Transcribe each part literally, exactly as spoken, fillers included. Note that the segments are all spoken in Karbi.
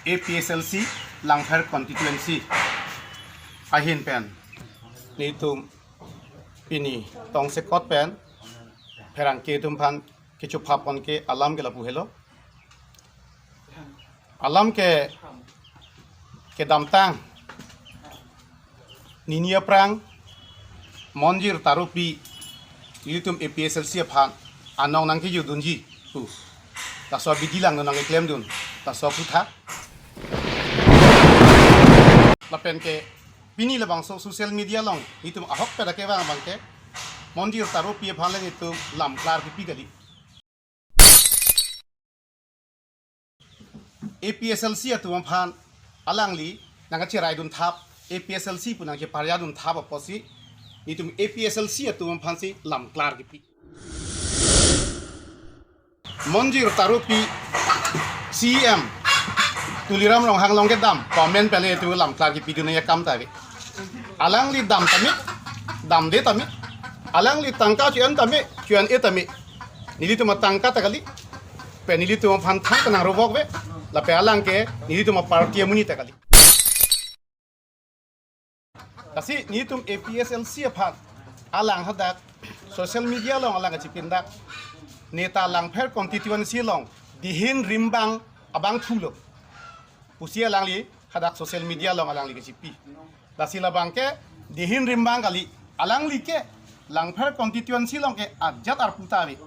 A P H L C Langpher constituency ahin pen nelitum pini tongsekot pen pherangke atum aphan kechophapon ke alam ke lapu helo. Alam ke kedamtang nini aphrang Monjir Tarupi nelitum A P H L C aphan anong nangkejudunji pu, laso abidi along nangkeklemdun, laso aputhak. Lapen ke pini labangso social media along nelitum ahokpet akevang abang ke Monjir Tarupi aphan le nelitum lam klar kipi kali. A P H L C atum aphan alangli nangkacheraidun thap, A P H L C pu nangcheparyadun thap apotsi nelitum A P H L C atum aphansi lam klar kipi. Monjir Tarupi C E M Tuliram Ronghang along kedam pu amen pen le nelitum lam klar kipidun akam ta ave. Alangli dam tame, damde tame, alangli tangka cho-en tame, cho-en-e tame, nelitum atangka ta kali, pen nelitum aphan thang kanang rovok ave, lapen alang ke nelitum aparty amonit ta kali. Lasi nelitum A P H L C aphan alang hadak social media along alang kachipindak, neta Langpher constituency along dihin rimbang abangphu lo pusi alangli hadak social media along alangli kachipi. Lasi labang ke dihin rimbang kali, alangli ke Langpher constituency along ke ajat arpu ta ave.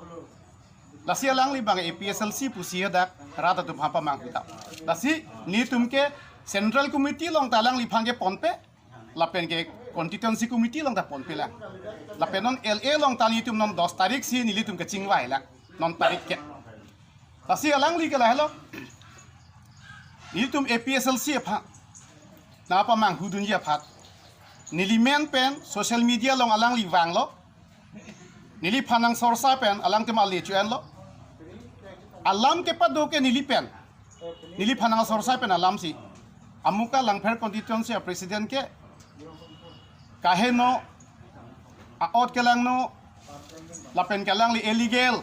Lasi alangli abang A P H L C pusi hadak rat atum aphan pamanghu ta. Lasi nelitum ke Central Committee along ta alangliphan keponpe, lapen ke Constituency Committee along ta ponpe lang. Lapen non L A along ta nelitum non dos tarik si nelitum kachingvai lang, non tarik ke. Lasi alangli ke lahelo, nelitum A P H L C aphan nangpamanghudunji aphan neli men pen social media along alangli vanglo. Neliphan nangsorsa pen alangtum ale cho-enlo. Alam kepado ke neli pen, neliphan nangsorsa pen alamsi, amuka Langpher constituency a-president ke kaheno, a-ot kelangno, lapen ke alangli illegal,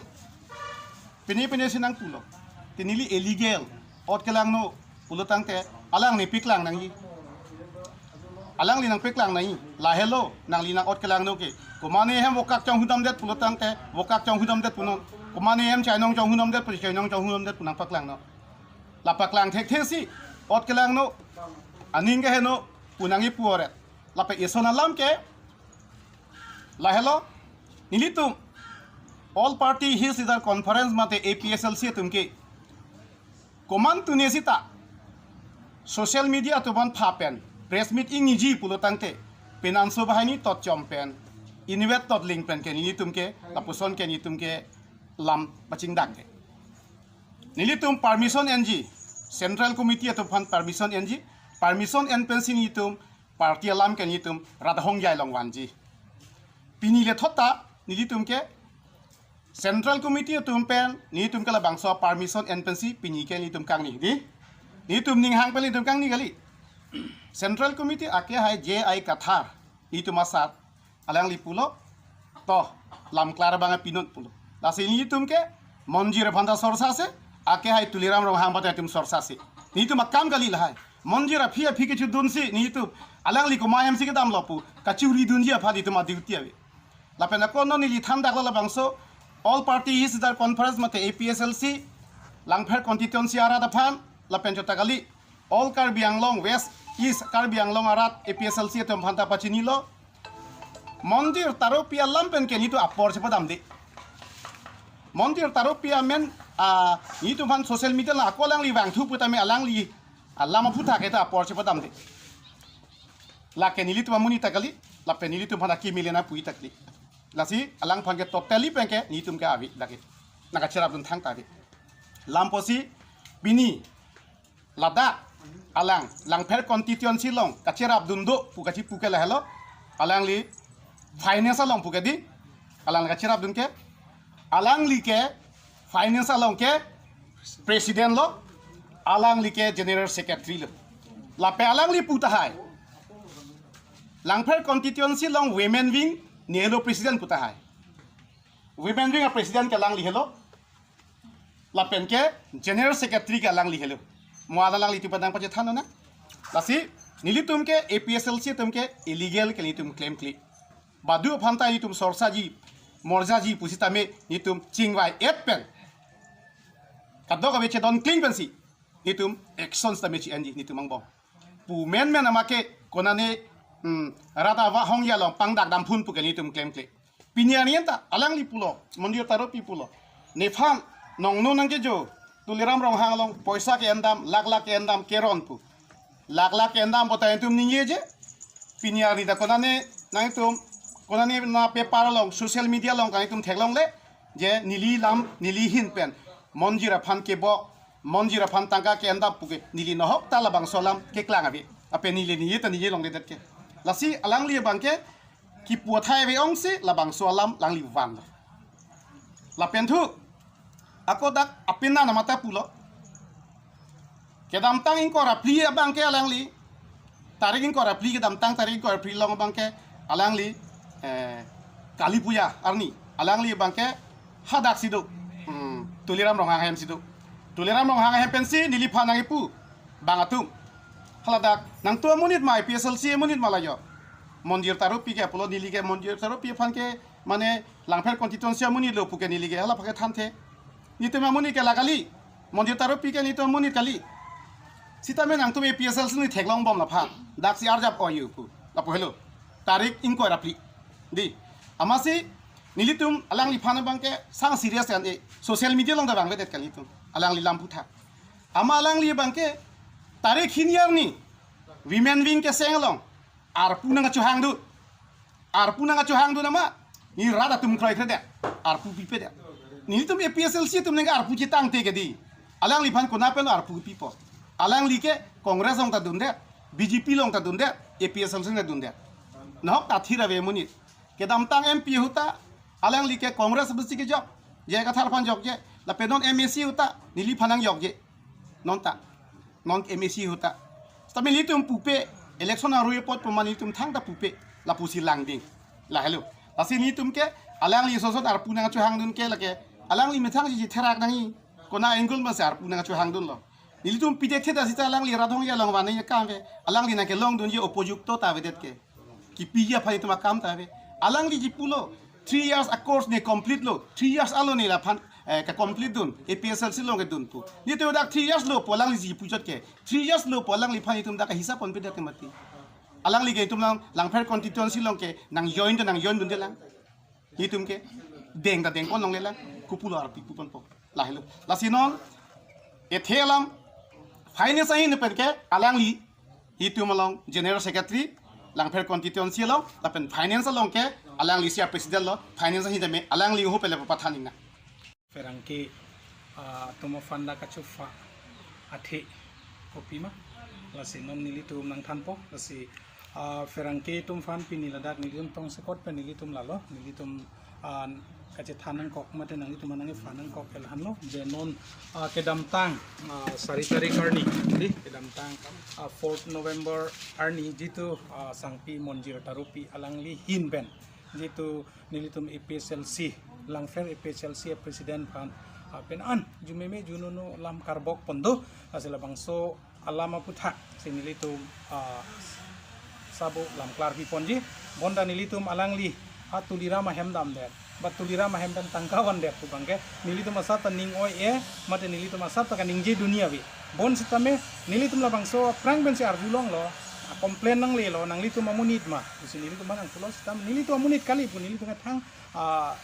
pine pine si nangpulo. Te neli illegal, ot kelangno pulo tangte alangli paklang nangji. Alangli nangpaklang nangji. Lahelo, nangli nang-ot kelangno ke, komane hem vokak chonghudamdet pulo tangte vokak chonghudamdet punon, komane hem chainong chonghudamdet pu, chainong chonghudamdet pu nangpaklangno. La paklang thekthe si ot kelangno, aning keheno pu nangkipu-oret. Lapen eson alam ke lahelo, nelitum All Party Hills Leader Conference mate A P H L C atum ke komantu ne sita social media atum aphan pha pen press meet ingniji pulo tangte, penanso banghini tot chom pen, inutvet tot ling pen ke nelitum ke lapuson ke nelitum ke lam pachingdak ke. Nelitum permission enji, Central Committee atum aphan permission enji, permission en pensi nelitum party alam ke nelitum rat ahongjai along vanji. Pini le thot ta nelitum ke Central Committee atum pen nelitum ke labangso permission en pensi pini ke nelitum kangni di. Nelitum ninghang pen nelitum kangni kali. Central Committee akehai J I Kathar nelitum asat, alangli pulo, to, lam klar abang pinon pulo. Lasi nelitum ke Monjir aphan ta sorsa se, akehai Tuliram Ronghang aphan ta nelitum sorsa se. Nelitum akam kali lahai. Monjir aphi aphi kechudunsi nelitum, alangli komat hem si kedamlo pu kachiridunji aphan nelitum a-duty ave. Lapen ako non neli thandaklo labangso All Party Hills Leader Conference mate A P H L C Langpher constituency arat aphan, lapen chot ta kali All Karbi Anglong, West East Karbi Anglong arat A P H L C atum aphan ta pachinilo. Monjir Tarupi alam pen ke nelitum apor chepadamde. Monjir Tarupi amen, ah, nelitum aphan social media along ako alangli vangthu putame alangli alam aputhak ke ta apor chepadamde. Lake nelitum amonit ta kali, lapen nelitum aphan akimi le nangpuji ta kali. Lasi alangphan ke totally pen ke nelitum ke ave lake, nangkacherapdun thangta ave. Lam pusi pini ladak alang Langpher constituency along kacherapdun do pu kachipu ke lahelo, alangli finance along pu ke di, alang kacherapdun ke, alangli ke finance along ke president lo, alangli ke general secretary lo. Lapen alangli pu tahai, Langpher constituency along women wing nelo president pu tahai. Women wing a-president ke alangli helo. Lapen ke general secretary ke alangli helo. Mo adalang litum padang pachethan na. Lasi nelitum ke A P S L C atum ke illegal ke nelitum klemkle. Badu aphan ta nelitum sorsaji, morjaji pusitame nelitum chingvai-et pen, kadokave chedon kling pensi nelitum action sitame chi-enji nelitum angbong. Pu menmen ama ke konane, hmm, rat avahong along pangdak damphun pu ke nelitum klemkle. Pini arni anta alangli pulo, Monjir Tarupi pulo, nephan nongno nangkejo, Tuliram Ronghang along poisa ke-endam, lakh lakh ke-endam keron pu. Lakh lakh ke-endam puta nelitum ningjeje. Pini arni ta konane nangtum, konane na paper along, social media along ta nelitum theklongle je neli lam, neli ahin pen Monjir aphan kebok, Monjir aphan tangka ke-endam pu ke neli nohok ta labangso alam keklang ave. Lapen neli ningje ta ningje longledet ke. Lasi alangli abang ke kipu athai ave ongsi labangso alam alangli vanlo. Lapen thu, ako dak apin na namata pulo. Kedamtang ingkoi ra phli abang ke alangli, tarik ingkoi ra phli, kedamtang tarik ingkoi ra phli along abang ke alangli, eh, Kali Puja arni alangli abang ke hadak si do, hmm, Tuliram Ronghang ahem si do. Tuliram Ronghang ahem pensi neliphan nangkipu abang atum. Haladak nangtum amonit ma, A P S L C amonit ma la jo. Monjir Tarupi ke pulo, neli ke Monjir Tarupi aphan ke mane Langpher constituency amonit lo pu ke neli ke hala aphan ke thanthe. Nelitum amonit ke la kali. Monjir Tarupi ke nelitum amonit kali. Sitame nangtum A P S L C neli theklongbom laphan. Dak si arjap oyu pu. Lapu helo. Tarik ingkoi ra phli. Dei. Amatsi nelitum alangliphan abang ke sang serious an-e. Social media along ta vangvedet kali nelitum. Alangli lam puthak. Ama alangli abang ke tarik hini arni Women Wing keseng along arpu nangkachohangdun. Arpu nangkachohangdun ama, neli rat atum kroikredet, arpu pipedet. Nelitum A P S L C atum nangke arpu chetangte ke dei. Alangliphan konat pen arpu pipo. Alangli ke Congress along ta dundet, B J P along ta dundet, A P S L C along ta dundet. Nohok ta thir ave amonit. Kedamtang M P ahut ta alangli ke Congress pensi kejok, J I Kathar aphan jokje. Lapen non M A C ahut ta neliphan nangjokje. Non ta, non M A C ahut ta. Sitame nelitum pupe, election arui apot pu ma nelitum thangta pupe, lapusi langding. La helo. Lasi nelitum ke alangli soson arpu nangkachohangdun ke lake, alangli methang si therak nangji. Konat angle masi arpu nangkachohangdunlo. Nelitum pidet theda sita alangli rat ahong along vanji akam ave. Alangli nangkelongdunji opojukto ta avedet ke. Kipiji aphan itum akam ta ave. Alangli ji pulo, three years a-course ne complete lo. Three years alo ne laphan, eh, ke-complete dun, A P S L C along kedun pu. Nelitum dak three years lo pu alangli ji puchot ke. Three years lo pu alangliphan itum dak hisap ponpedet ke mati. Alangli ke itum lang, Langpher constituency along ke nang join ta nang join dunde lang. Nelitum ke deng ta dengpon longle lang, kopulo arpu piponpo. La helo. Lasi non, ethe alam finance ahin pen ke alangli, itum along General Secretary, Langpher constituency along, lapen finance along ke alangli si a-president lo, finance ahin tame alangli ho pele papathan ina. Pherangke, ah, atum aphan dak kachopha athe kopima, lasi non nelitum nangthanpo, lasi, ah, pherangke atum aphan pini ladak nelitum tongsekot pen nelitum lalo, nelitum, ah, kachethan nangkok mate nanglitum nangkephan nangkok ke lahenlo, je non, ah, kedamtang, ah, sari tarik arni, dei, kedamtang, ah, fourth November arni jitu, ah, sangpi Monjir Tarupi alangli ahin pen jitu nelitum A P S L C, Langpher A P S L C president aphan, ah, pen an, jumeme junono lam karbok pon do, lasi labangso alam aputhak si nelitum, ah, sabo lam klarpi ponji, bonta nelitum alangli, ah, Tuliram ahem damdet, ba Tuliram ahem pen tangka vandet pu abang ke, nelitum asap ta ning oi-e, mate nelitum asap ta kaningje dunji ave. Bonsitame, nelitum labangso aphrang pensi arjulonglo, ah, complain nanglelo, nanglitum amonit ma, pusi nelitum aphan nangpulo sitame, nelitum amonit kali pu nelitum kethang, ah,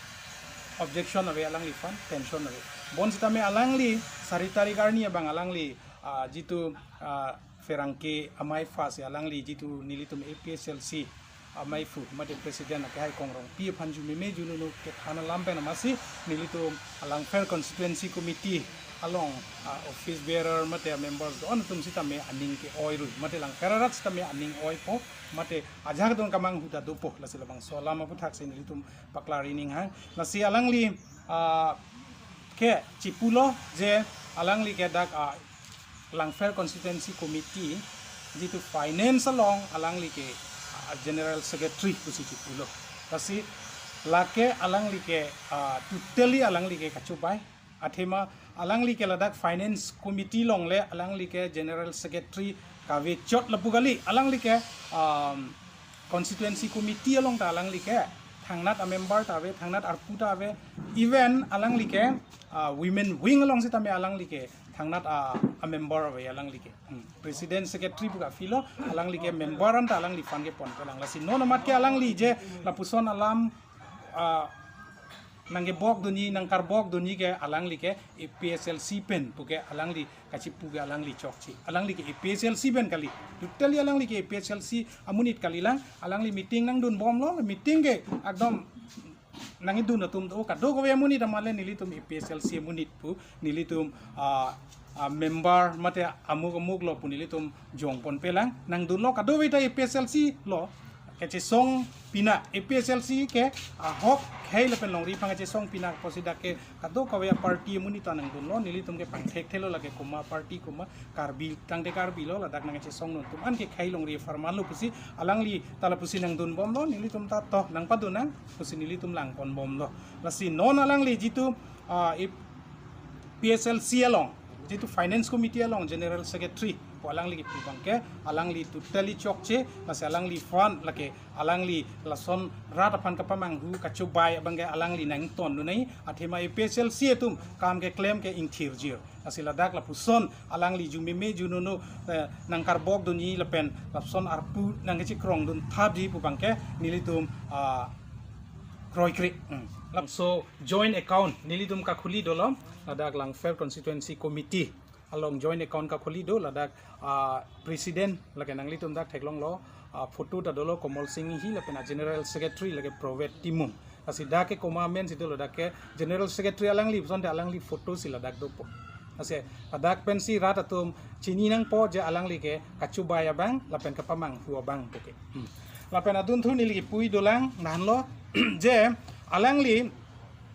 objection ave alangliphan, tension ave. Bonsitame alangli, sari tarik arni abang alangli, ah, jitu, ah, pherangke amei aphansi alangli jitu nelitum A P S L C ameiphu mate president akehai Kong Rongpi aphan jumeme junono kethan alam pen amatsi nelitum Langpher constituency committee along, ah, office bearer mate members do-an atum sitame aning ke-oi rui, mate Langpher arat sitame aning oipo, mate ajahak don kamanghu ta dopo, lasi labangso alam aputhak si nelitum paklar ning hang. Lasi alangli, ah, ke chipulo je alangli ke dak, ah, Langpher constituency committee jitu finance along alangli ke, ah, general secretary pusi chipulo. Lasi lake alangli ke, ah, totally alangli ke kachobai. Athema Alangli ke ladak finance committee along le alangli ke general secretary kave chot lapu kali, alangli ke um, constituency committee along ta alangli ke thangnat a member ta ave, thangnat arpu ta ave, even alangli ke uh, women wing along sitame alangli ke thangnat a, a member ave alangli ke. Hmm. President secretary pu ka filo, alangli ke member an ta alangliphan ke ponpelang. Lasi non amat ke alangli je lapuson alam uh, nangkebok dunji, nangkarbok dunji ke alangli ke A P H L C pen pu ke alangli kachipu ke alangli chokche. Alangli ke A P H L C pen kali. Totally alangli ke A P H L C amonit kali lang. Alangli meeting nangdun bomlo, meeting ke ekdom nangidun atum do kadokave amonit amat le nelitum A P H L C amonit pu nelitum uh, uh, member mate amuk amuk lo pu nelitum jong ponpelang. Nangdunlo kadokave ta A P H L C lo. Kachesong pina A P H L C ke ahok khei lapen longri aphan kachesong pina pusi dak ke kadokave party amonit ta nangdunlo, nelitum ke pangthekthelo lake komat party, komat Karbi tangte Karbi lo, ladak nangchesong non atum an ke khei longri apharman lo pusi alangli ta lapusi nangdun bomlo, nelitum ta to nangpadun nang pusi nelitum lang pon bomlo. Lasi non alangli jitu uh, A P H L C along, jitu finance committee along general secretary pu alangli kipu abang ke alangli totally chokche. Lasi alangliphan lake alangli lason rat aphan kapamanghu kachobai abang ke alangli nangtondun nai, athema A P H L C atum kam keklem ke ingthirjir. Lasi ladak lapuson alangli jumeme junono eh, nangkarbok dunji lapen lapuson arpu nangkechekrong dun thapji pu abang ke nelitum uh, kroikre. Hmm. Lap- So joint account nelitum kakhuli dolo, ladak Langpher Constituency Committee along joint account kakhuli do, ladak uh, president lake nanglitum dak theklonglo, uh, photo ta dolo Komol Sing Inghi lapen a general secretary lake Provet Timung. Lasi dak ke komat amen si dolo, dak ke general secretary alangli, puson te alangli photo si ladak dopo. Lasi ladak pensi rat atum chini nangpo je alangli ke kachobai abang lapen kapamanghu abang pu ke. Hmm. Lapen adunthu neli kipui dolang nanlo je alangli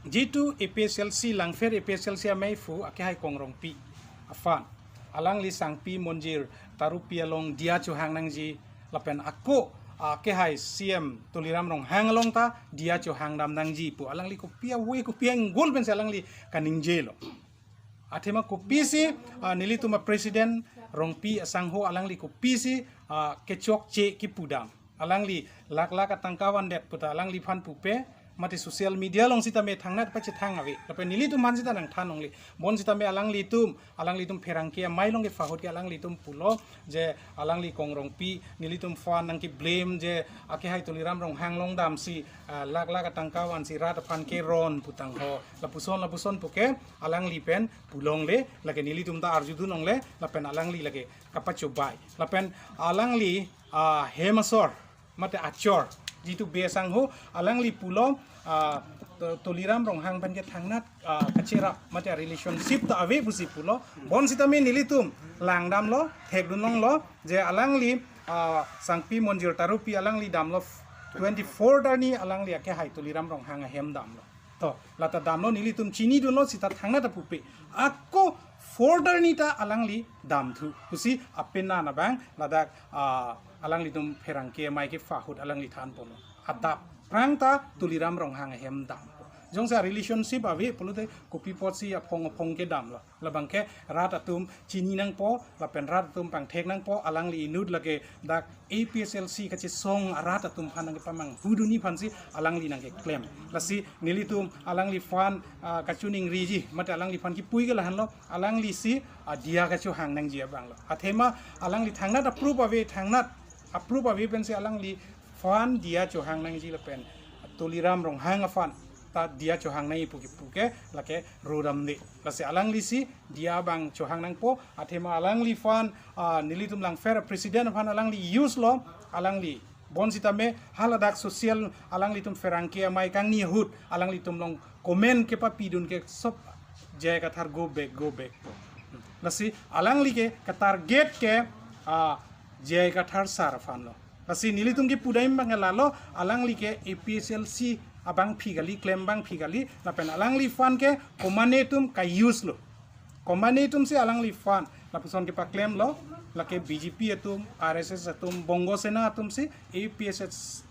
jitu A P H L C, Langpher A P H L C ameiphu akehai Kong Rongpi aphan alangli Sangpi Monjir Tarupi along diya chohang nangji lapen ako akehai C M Tuliram Ronghang along ta diya chohang dam nangji pu alangli kopi ave kopi anggul pensi alangli kaningjelo. Athema kopisi uh, nelitum a president Rongpi asangho alangli kopisi uh, kechokche kipu dam. Alangli lakh lakh atangka vandet puta alangliphan pupe, mate social media along sitame thangnat pachethang ave. Lapen nelitum aphan sita nangthan longle. Bonsitame alanglitum, alanglitum pherangke amei along kepahut ke alanglitum pulo je alangli Kong Rongpi nelitum aphan nangkeblame je akehai Tuliram Ronghang along damsi uh, lakh lakh atangka vansi rat aphan keron pu tangho. Lapuson lapuson pu ke alangli pen pu longle, lake nelitum ta arjudun longle, lapen alangli lake kapachobai. Lapen alangli uh, hem asor mate achor jitu be asangho alangli pulo uh, Tu- Tuliram Ronghang pen ke thangnat uh, kacherap mate relationship ta ave pusi pulo. Bonsitame nelitum langdamlo, thekdun longlo je alangli uh, Sangpi Monjir Tarupi alangli damlo twenty-fourth arni alangli akehai Tuliram Ronghang ahem damlo. To, lata damlo nelitum chinidunlo sita thangnat ta pupe. Ako fourth arni ta alangli damthu pusi apena nabang ladak uh, alanglitum pherangke amei kepahut alangli than ponlo. Adap prang ta Tuliram Ronghang ahem dam. Jongsi relationship ave pulote kopi apotsi aphong aphong kedamlo. Labang ke rat atum chini nangpo, lapen rat atum pangthek nangpo, alangli inut lake dak A P H L C kachesong arat atum aphan nangkepamanghu dunji aphansi alangli nangkeklem. Lasi nelitum alangliphan uh, kachiningriji, mate alangliphan kipui ke lahenlo, alangli si uh, diya kachohang nangji abang lo. Athema alangli thangnat approve ave, thangnat approve ave pensi alangliphan diya chohang nangji lapen Tuliram Ronghang aphan ta diya chohang nangji pu kipu ke lake ro damde. Lasi alangli si diya abang chohang nangpo, athema alangliphan uh, nelitum Langpher president aphan alangli use lo, alangli bonsitame haladak social alanglitum pherangke amei kangni ahut alanglitum along comment kepapidun ke sob J I Kathar go back, go back. Lasi alangli ke katarget ke uh, J I Kathar sir aphan lo. Lasi nelitum kipu dam abang ke lalo, alangli ke A P H L C abangpi kali, klem abangpi kali, lapen alangliphan ke komatne atum ka-use lo. Komatne atum si alangliphan lapuson kepaklemlo, Lake B J P atum, R S S atum, Bongo Sena atum si A P H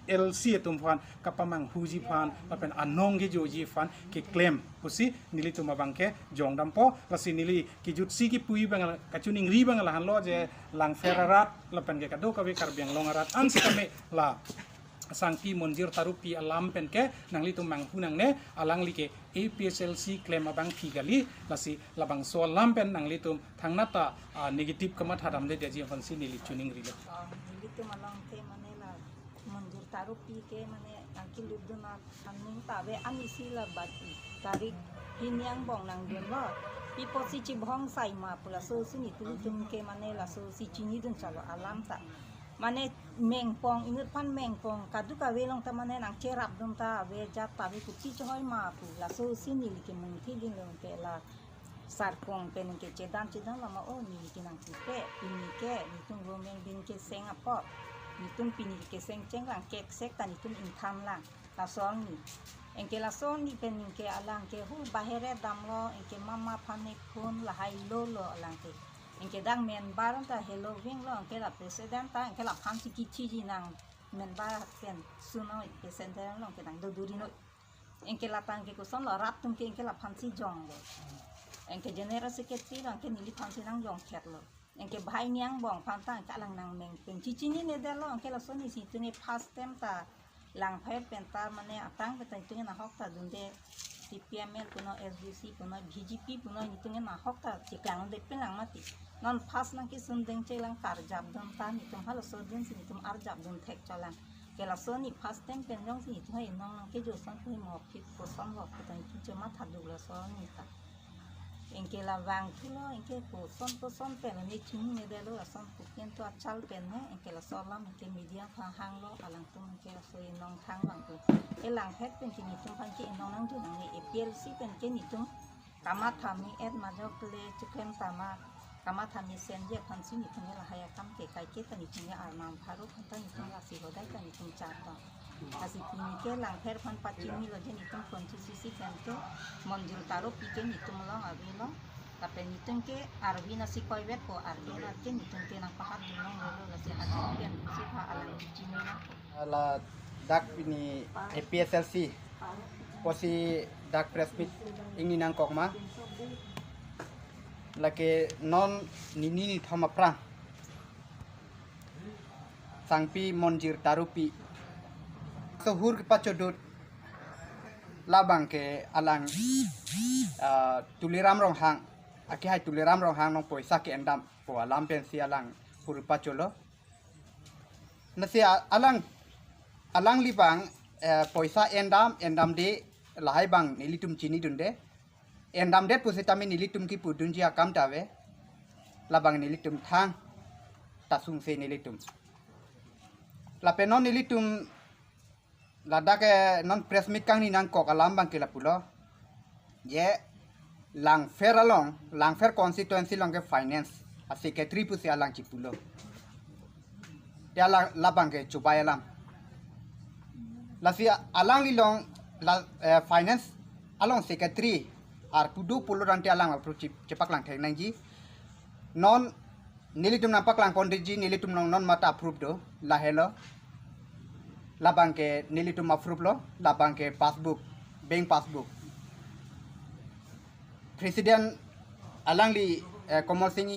L C atum aphan kapamanghuji aphan lapen anong kejoji aphan keklem pusi nelitum abang ke jongdampo. Lasi neli kejutsi kipu abang, kachiningri abang lahenlo je Langpher arat lapen ke kadokave Karbi Anglong arat an setame la Sangpi Monjir Tarupi alam pen ke nanglitum manghu nangne, alangli ke A P H L C klem abangpi kali, lasi labangso alam pen nanglitum thangnat ta, ah, negative kamathadamde detji aphansi neli chiningrilo. Ah, nelitum along ke mane la Monjir Tarupi ke mane angki lutdun aning ta ave, ani si la bat tarik hini angbong nangdunlo. Pi apotsi chibhong sai ma pu lasosi nelitum ke mane lasosi chinidun chalo alam ta. Mane mengpong, inut aphan mengpong, kadokave along ta mane nangcherapdun ta ave, jat ta ave, kopi chehoi ma pu lasosi neli ke mungthi dinlo ke la sarkong pen ke chedan chedan lama, o neli ke nangpipe, pini ke nelitum government bin keseng apot, nelitum pini keseng chenglang, keksek ta nelitum ingthan lang, laso arni. Anke laso arni pen ke alang ke hu bahere damlo, anke mama aphan ne phone lahai lolo alang ke. Anke dak member ta helo vinglo, anke la president ta, anke laphansi kichiji nang member pen suno president lo, anke nang dodurino. Anke latang ke kosonlo, rat atum ke anke laphansi jonglo. Anke general secretary lo, anke neliphansi nangjongkhetlo. Anke bhai ni angbong aphan ta, anke alang nangmeng pen chichinine detlo, anke laso arni si tuni first time ta Langpher pen ta mane atang pen ta nelitum nahok ta dunde, C P M L puno, S D C puno, B J P puno, nelitum nahok ta chiklang de pen lang mati. Non first nangkesung dengche lang karjapdun ta, nelitum halaso dunsi nelitum arjapdun thek cholang. Ke laso arni first time pen jongsi nelitum hai nong nangkejo ason pu mo phit koson lo pu ta nelitum chemathaduk laso arni ta. Anke la vangthulo, anke koson koson pen ne chinine detlo, lason puken to achal pen ne, anke laso alam anke media aphan hanglo, alangtum anke laso inong thang vangthu. E Langpher pen ke nelitum aphan ke inong nangdun nangne, A P H L C pen ke nelitum kamathami et majok le chiklem tama, kamathami senji aphansi nelitum lahai akam ke kaike ta nelitum arnam pharo aphan ta nelitum lasi hodai ta nelitum charto. Lasi pini ke Langpher aphan pachini lo je nelitum konstituensi pen ke Monjir Tarupi ke nelitum along avelo. Lapen nelitum ke arvi nasi koivet po, arvi na ke nelitum ke nangpahap dun longlelo, lasi hajin pen si pha alang chini na. Ladak pini A P H L C pusi dak press meet ingni nangkok ma. Lake non nini nithom aphrang Sangpi Monjir Tarupi so hur kepachodut, labang ke alang, ah, Tuliram Ronghang, akehai Tuliram Ronghang nong poisa ke-endam po alam pensi alang hur pacholo. Lasi a-, alang, alangli abang, eh, poisa endam, endamde, lahai abang nelitum chinidunde. Endamdet pusitame nelitum kipudunji akam ta ave. Labang nelitum thang ta sungse nelitum. Lapen non nelitum ladak, eh, non press meet kangni nangkok alam abang ke lapulo. Je Langpher along, Langpher constituency along ke finance a-secretary pusi alang chipulo. Te alang labang ke chubai alam. Lasi alangli along la, eh, finance along secretary arpu do pulo tangte alang approach chepaklang thek nangji. Non nelitum nangpaklang pondetji, nelitum along non mata approve do, lahelo. Labang ke nelitum approve lo, labang ke passbook, bank passbook. President alangli, eh, Komol Sing